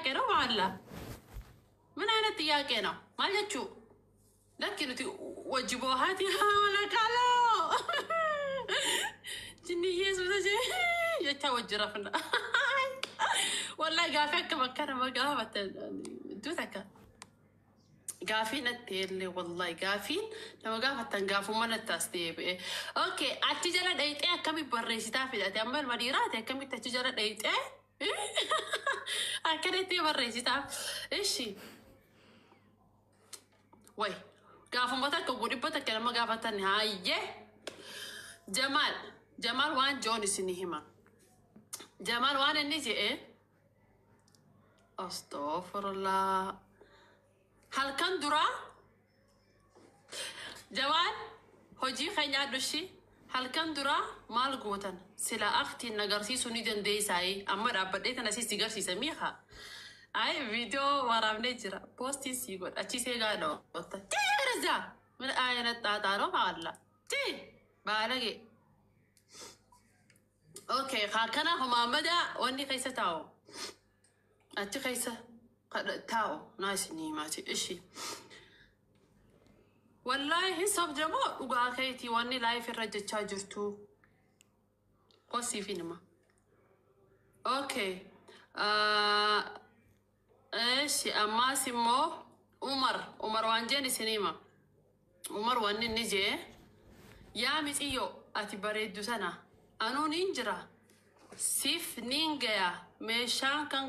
ጥያቄ ነው? በአላ ምን አይነት ጥያቄ ነው? Maal jechuu lakki nuti wajji boohaati walakalo jinniyyee suuta jecha wajji rafna. Wallahi gaafii akka bakka nama gaafatan iddoo takka. Gaafii natti illee wallahi gaafiin nama gaafattan gaafummaa natti as deebi'e. Okay, achi jala dhayixee akkamitti barreessitaa fidate amma ilma dhiiraati akkamitti achi jala dhayixee akkanatti barreessitaa. Ishi. Way gaafummaa takka dhibba takka nama gaafatan hayyee. Jamaal Jamaal waan joon isinii hima. Jamaal waan inni je'e astaghfirullah. Halkan duraa Jamaal hojii keenya dhushi halkan duraa maal gootan sila aktiin agarsiisuu ni dandeessaayi amma dhaabbadhee tana siis garsiisa miiha. Ay viidiyoo waraabnee jira poostii sii godha achi see gaadha tii ምን አይነት ጣጣ ነው በአላ tii ባለጌ okay akkana humaamada wanni keessa taa'u achi keessa taa'u naa isinii himaati ishi. Wallahi hin sobjamoo dhugaa keetii wanni live irra jechaa jirtu. Qosiif hinima. Okay. Eshi ammaas immoo Umar Umar waan jeen isin hima. Umar wanni inni jee yaa miciyyoo ati bareeddu sana anuu nin jira siif nin gaya meeshaan kan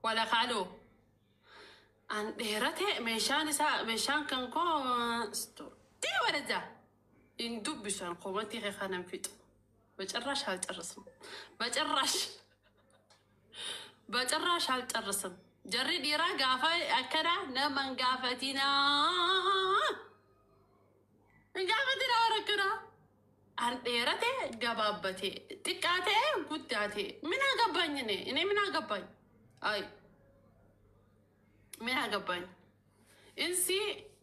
walakaaloo an dheerate meeshaan isaa meeshaan kan koo tii ወደዛ hin dubbisu an koomantii kee kanan fixu በጭራሽ አልጨርስም። በጭራሽ በጭራሽ አልጨርስም። Jarri dhiiraa gaafa akkana nama hin gaafatinaa hin gaafatinaa warra akkanaa. An dheerate gabaabbate xiqqaa ta'e guddaa ta'e ምን አገባኝ እኔ እኔ ምን አገባኝ? አይ ምን አገባኝ? Insi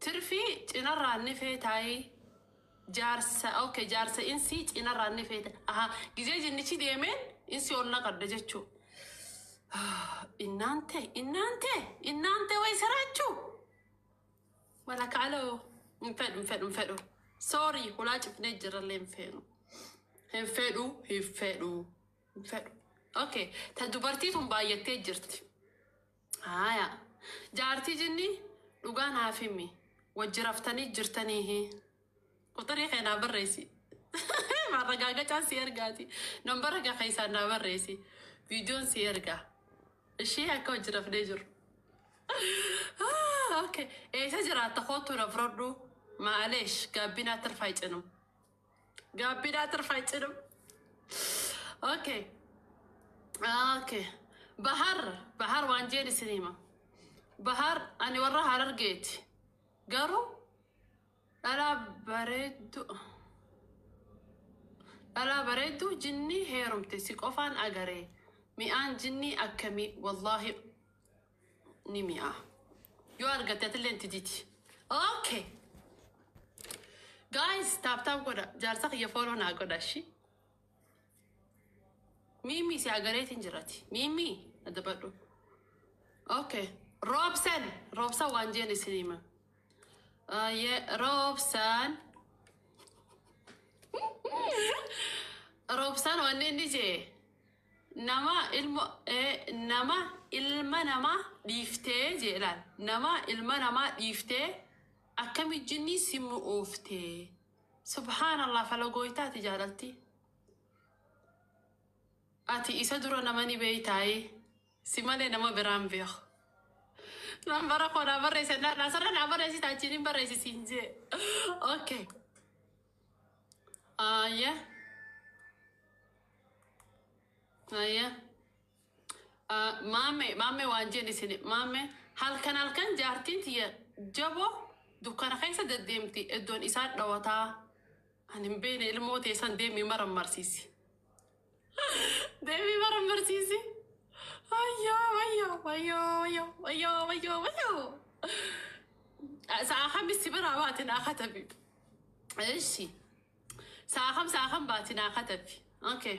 tirfii cinarraa ni feetaayi jaarsa okay jaarsa insi cinarraa ni feeta aha gizee jinnichi deemeen insi ol naqadda jechuu እናንተ እናንተ እናንተ ወይ ስራችሁ walakaaloo hin fedhu hin fedhu hin fedhu sorry hulaa cufnee jirallee hin feenu hin fedhu hin fedhu hin fedhu okay ta dubartii tun baay'attee jirti haya jaartii jinni dhugaa naaf himi wajji raftanii jirtanii quxurii kee naa barreessi ማረጋገጫን si ergaati nambara gaa keessaan naa barreessi viidiyoon si ergaa ishee akka wajji rafnee jiru. Okay eessa jiraatta kootu na fudhadhu maaleesh gaabbinaa ትርፍ አይጭንም ጋቢና ትርፍ አይጭንም። Okay Bahar Bahar waan jeen isin hima Bahar ani warra Harargeeti garuu dhalaa bareeddu dhalaa bareedduu jinnii heerumte si qofaan agaree mi'aan jinnii akkamii wallaahi ni mi'a yoo argatte atillee itti diti. Okay guys, tap tap godha jaarsa kiyya follow naa godha shi Mimi si agareetiin jirati Mimi adabadhu. Okay Roobsan Roobsan waan jeen isin hima. Aye Roobsan Roobsan wanni inni jee nama ilmo nama ilma namaa dhiiftee jee ilaal nama ilma namaa dhiiftee akkami jinni si mu'ooftee subhaanallah falagooytaati jaalalti ati isa dura nama ni beeytaayi si malee nama biraan beeku nambara koo naa barreesse naasarra naa barreessita achiin hin barreessisiin jee okay ayya ayya maame maame waan jeen isin maame halkan halkan jaartiin tiyya jaboo dukkana keessa deddeemti iddoon isaan dhawataa ani hin beekne ilmoo teessan deemii marammarsiisi deemii marammarsiisi Wayyoo wayyoo wayyoo wayyoo wayyoo wayyoo wayyoo sa'a kamis si biraa baate naa katabi. እሺ sa'a kam sa'a kam baate naa katabi. Okay.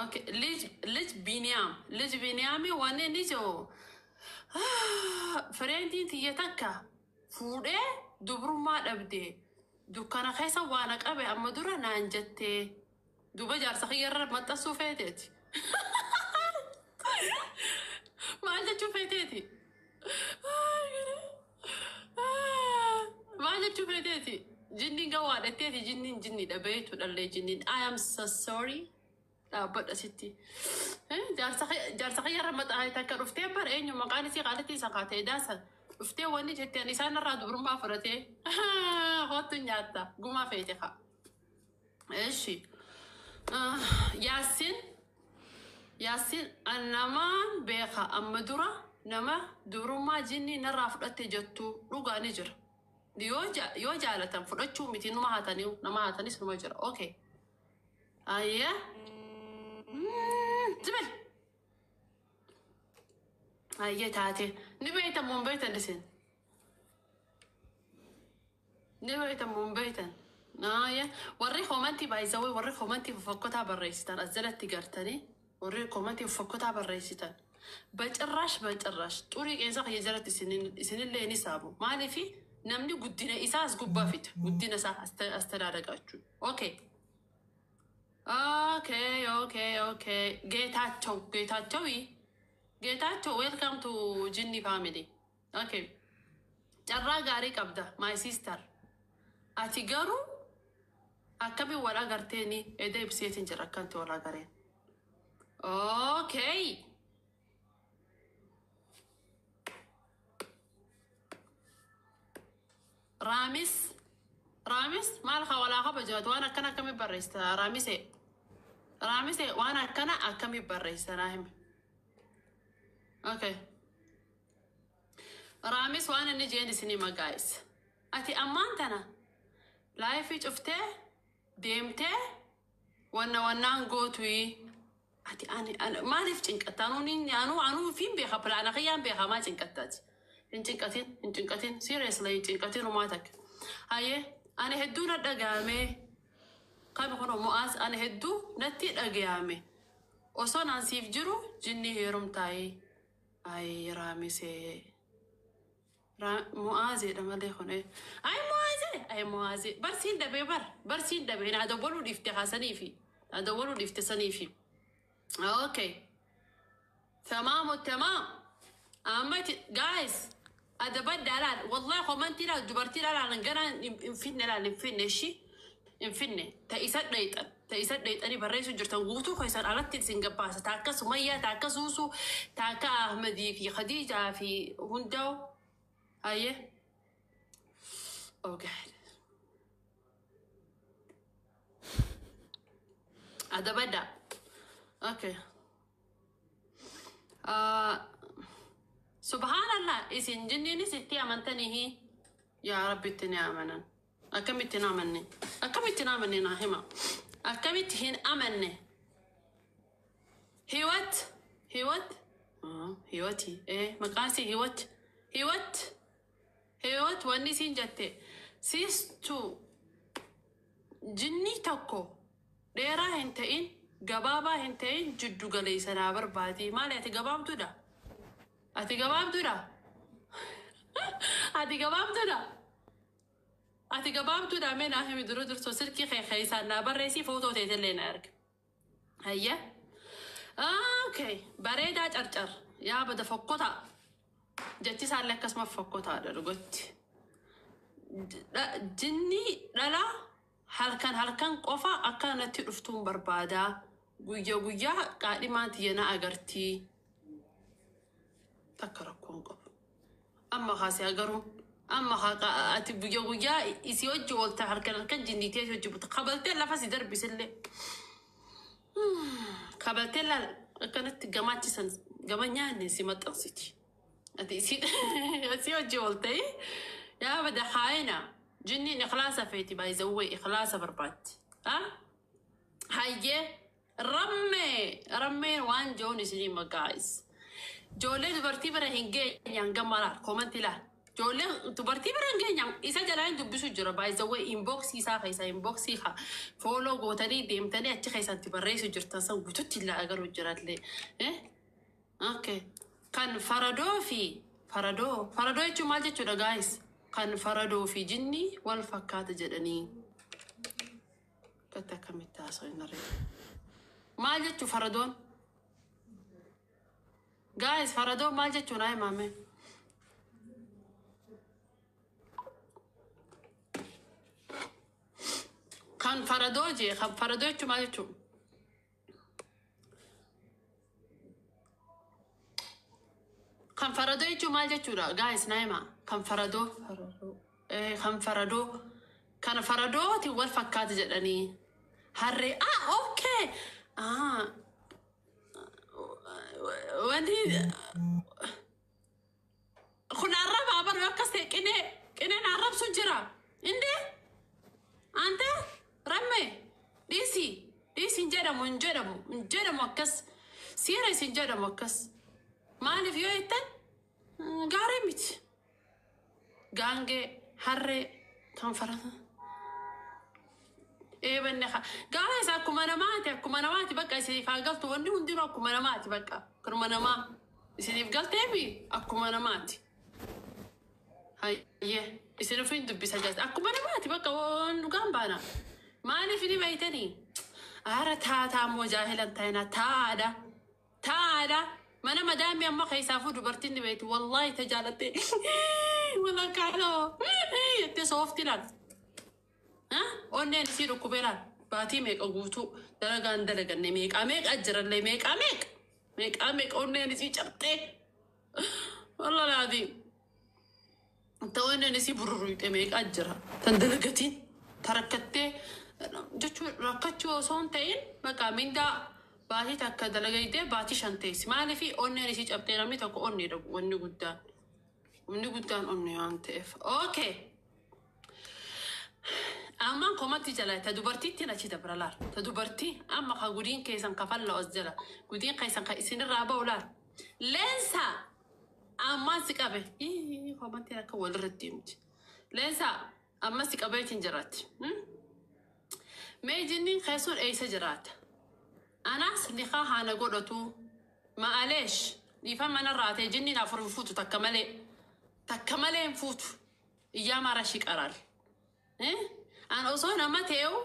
Okay. ልጅ ቢኒያም፣ ልጅ ቢኒያሚ wanni inni jiru friendiin tiyya takka fuudhee dubrummaa dhabde, dukkana keessa waan qabe amma dura naan jettee, duuba jaarsa kiyyarra maxxansuu feeteeti. Maal jechuu feeteeti? Maal jechuu feeteeti? Jinniin gawaadhatteeti, jinniin jinniidha beektu dhallee jinniin. I am so sorry. Dhaabbadha sitti. Jaarsa kiyyarra maxxanee takka dhuftee bar, eenyu maqaan isii qaalitti isa kaatee daasa. Dhuftee wanni jetteen isaan irraa dubrummaa fudhatee hoottu nyaatta gumaa feete kaa. Eshi. Yaassin, Yaassin, namaan beeka amma dura nama dubrummaa jinni narraa fudhatte jettu dhugaa ni jira. Yoo jaalatan fudhachuu miti, numa hatanii nama hatanis numa jira. Okay. Ayya. Zibel. Ayya taate. Ni beektan moo hin beektan isin? Ni beektan moo hin beektan? Ayya. Warri commentii baay'isawee, warri commentii fofokkotaa barreessitan as jalatti gartanii, warri commentii fofokkotaa barreessitan. በጭራሽ በጭራሽ xurii qeensa kiyya jalatti isinillee ni saabu. Maaliifi namni guddina isaa as gubbaa fida. Guddina isaa as tadaadagaachuu. Okay. Okay. ጌታቸው፣ ጌታቸው፣ ጌታቸው, welcome to Jinni family. Okay. Carraa gaarii qabda, my sister. Ati garuu akkamiin wal agarteeni eda ibseetiin jira akkanti wal agareen. Okay. Raamis, Raamis, maal ka walaa kabajaatu waan akkana akkamii barreessita, Raamisee? Raamisee, waan akkana akkamii barreessita, naa himi. Okay. Raamis waan inni jeen isinii magaa'is. Ati ammaan tana liveii cuftee deemtee wanna wannaan gootuyi. Ati ani maaliif cinqatta? Anuu anuu fiin beeka, plana kiyyaan beeka, maa cinqattaati? Hin cinqatin, hin cinqatin, seriously hin cinqatin homaa takka. Hayyee, ani hedduu na dhaga'amee kami kun mo'aas, ani hedduu natti dhaga'ame. Osoo naan siif jiru jinni heerumtaayee. Ay, Raamisee. Mo'aazeedha malee kun. Ay, Mo'aazee! Ay, Mo'aazee! Barsiin dhabee bar. Barsiin dhabee naa dawwaluu dhiifte haasaniifi. Naa dawwaluu dhiifte saniifi. Okay. Tamaamu tamaam. Amma guys. Adabaddaa laal. Wallahi commentii laal, dubartii laal, ganaa hin finne laal, hin finne ishii. Hin finne. Ta isa dhayxan. Ta isa dhayxanii barreessuu jirtan guutuu keessan alatti isin gabbaasa. Ta akka Sumayyaa, ta akka Suusuu, ta akka Ahmadii fi Khadiijaa fi hundaa'u. Hayyee. Oh God. Adabaddaa. Okay. Subhanallah, isin jinniinis itti amantanii, yaa Rabbi itti ni amanan. Akkamitti hin amanne? Akkamitti hin amanne, naa hima. Akkamitti hin amanne? Hiwat, Hiwat, Hiwati, maqaan isii Hiwat, Hiwat, Hiwat, wanni isiin jette siistuu jinnii tokko dheeraa hin ta'in, gabaabaa hin ta'in, jiddu galeessa naa barbaadi. Maali, ati gabaabduudha? Ati gabaabduudha? Ati gabaabduudha? Ati gabaabduudha? Mee naa himi, dura dursoo silkii kee keessaan naa barreessii, footoo teetillee na erga. Hayya. Okay. Bareedaa carcar. Yaa bada fokkotaa. Jechi isaallee akkasuma fokkotaadha dhugotti. Jinni dhalaa halkan halkan qofa akka natti dhuftuun barbaadaa. Guyyaa guyyaa qaadhimaan tiyya na agartii. Takka rakkoon qabu. Amma kaasee agaruun. Amma ati guyyaa guyyaa isii hojii oolta, halkan halkan jinnitee hojii buta. Kabaltee lafa si darbisillee. Kabaltee laal akkanatti gamaachisan gama nyaanne si maxxansiti. Ati isii hojii ooltee yaa bada haayina. Jinniin ikhlaasa feeti, baay'izawwee ikhlaasa barbaaddi. Hayyee, rammee, rammeen waan joon isinii magaa'is. Ijoollee dubartii bira hin geenye hangam laal commentii laal. Ijoollee dubartii bira hin geenye isa jalaa hin dubbisu jira. By the way, inboxii isaa keessa, inboxii haa follow gootanii deemtanii achi keessatti barreessu jirtan san guututti illaa agaruu jirallee. Eh? Okay. Kan faradoo fi faradoo. Faradoo jechuun maal jechuudha, guys? Kan faradoo fi jinni wal fakkaata jedhanii. Akkatti akkamitti haasa'u hin arginu. Maal jechuu faradoon? Guys, faradoon maal jechuun haa himame? Kan faradoo jee, kan faradoo jechuun maal jechuu? Kan faradoo jechuun maal jechuudha? Guys, naa hima. Kan faradoo. Faradoo. Kan faradoo. Kan faradootiin wal fakkaata jedhanii. Harree. Ah, okay. Ah. Wanti kun arrabaa bara akkas ta'e qinee qineen arrabsu jira. Indee? Ante ramme dhiisi dhiisi, hin jedhamu, hin jedhamu, hin jedhamu akkas, serious hin jedhamu akkas. Maaliif yoo jettan, gaarii miti. Gaangee, harree, kan farada. Eebanne gaafa isa akkuma namaati, akkuma namaati bakka isiniif haa galtu. Wanni hundinuu akkuma namaati, bakka akkuma namaa isiniif galteemi, akkuma namaati. Hayyee, isin ofiin dubbisa jirti, akkuma namaati bakka waan dhugaan baana. Maaliif ni beeytanii? Aara taataa immoo jaahilan ta'ina taa'aadha. Taa'aadha. Mana madaamii amma keessaafuu dubartiin ni beekti. Wallaahi ta jaalattee walakkaa jettee soofti laal. Onneen isii dhukkubee laal. Baatii meeqa guutuu dalagaan dalaganne, meeqa meeqa jirallee, meeqa meeqa meeqa meeqa onneen isii cabxee. Wallaahi ta onneen isii burruuyxe meeqa jira. Tan dalagatiin ta rakkattee jechuun rakkachuu osoo hin ta'in maqaa mindaa baatii takka dalagaytee baatii 5 teessi. Maaliif onneen isii cabxee? Namni tokko onneedha wanni guddaan. Wanni guddaan onnee waan ta'eef. Okay. Ammaan komatti jala ta dubartiitti achi dabra laal. Ta dubartii amma ka gudiin keessan kafalla os jala. Gudiin keessan ka isinirraa ba'u laal. Leensa ammaan si qabe. Ii, komantiin akka walirratti himti. Leensa amma si qabeetiin jiraatti. Mee jinniin keessuun eessa jiraata? Anaas nikaa haana godhatu. Ma'aleesh, dhiifama narraa ta'e, jinniin afur hin fuutu takka malee. Takka malee hin fuutu. Iyyaa mara shi qaraal. An osoo nama ta'eu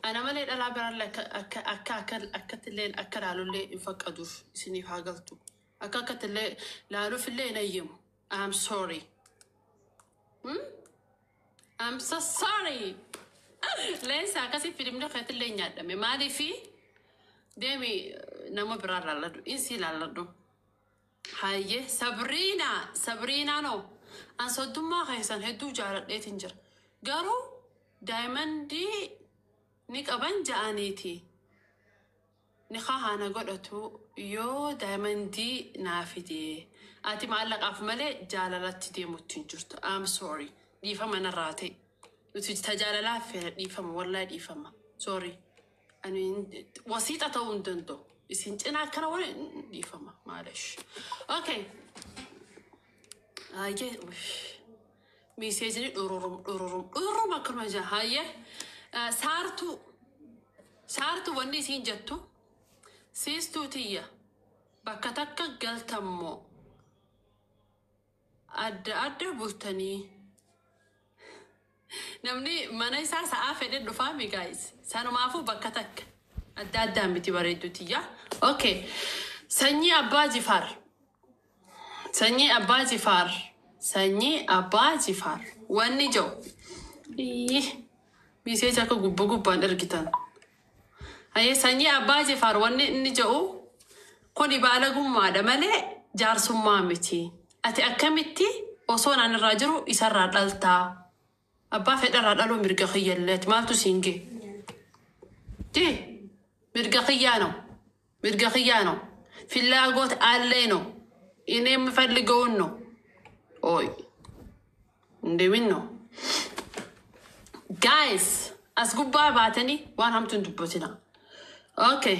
ana malee dhalaa biraallee akka akka akka akka akkattillee akka laalullee hin faqqaduuf isiniif haa galtu. Akka akkattillee laaluufillee hin ayyamu. I'm sorry. I'm so sorry. Leensa akkasii filimni keetillee hin nyaadhame. Maaliifi deemi nama biraa laalladhu. Insi laalladhu. Hayyee, Sabriinaa, Sabriinaa noo. An soddummaa keessan hedduu jaaladheetiin jira. Garuu diamondii ni qaban ja'aniiti. Ni haana godhatu yoo diamondii naa fide. Ati maallaqaaf malee jaalalatti deemutti hin jirtu. I'm sorry. Dhiifama narraa ta'e. Nuti tajaajilalaaf feena, dhiifama, wallaahi dhiifama. Sorry. Ani wasiixa ta'uu hin danda'u. Isin cinaa akkana wali dhiifama maalish. Okay. Hayyee. Messageni dhururum dhururum dhururum akkanuma jira. Hayyee. Saartuu. Saartuu wanni isiin jettu. Siistuu tiyya. Bakka takka galtammoo. Adda adda bultanii. Namni mana isaa sa'aa fedhe dhufaa mi, guys? Sanumaafuu bakka takka. Adda addaan miti, bareeddu tiyya. Okay. Sanyii Abbaa Jifaar. Sanyii Abbaa Jifaar. Sanyii Abbaa Jifaar. Wanni jiru. Iyyi. Message akka gubbaa gubbaan ergitan. Hayyee, Sanyii Abbaa Jifaar wanni inni jedhu kuni baalagummaadha malee jaarsummaa miti. Ati akkamitti osoo naan irraa jiru isarraa dhaltaa? Abbaa fedharraa dhaluu mirga kiyyalleeti. Maaltu siin gee? Jee, mirga kiyyaa ነው። Mirga kiyyaa ነው። ፍላጎት አለኝ ነው። እኔ የምፈልገውን ነው። ኦይ እንደምን ነው? Guys, as gubbaa baatanii waan hamtuun dubbatina. Okay.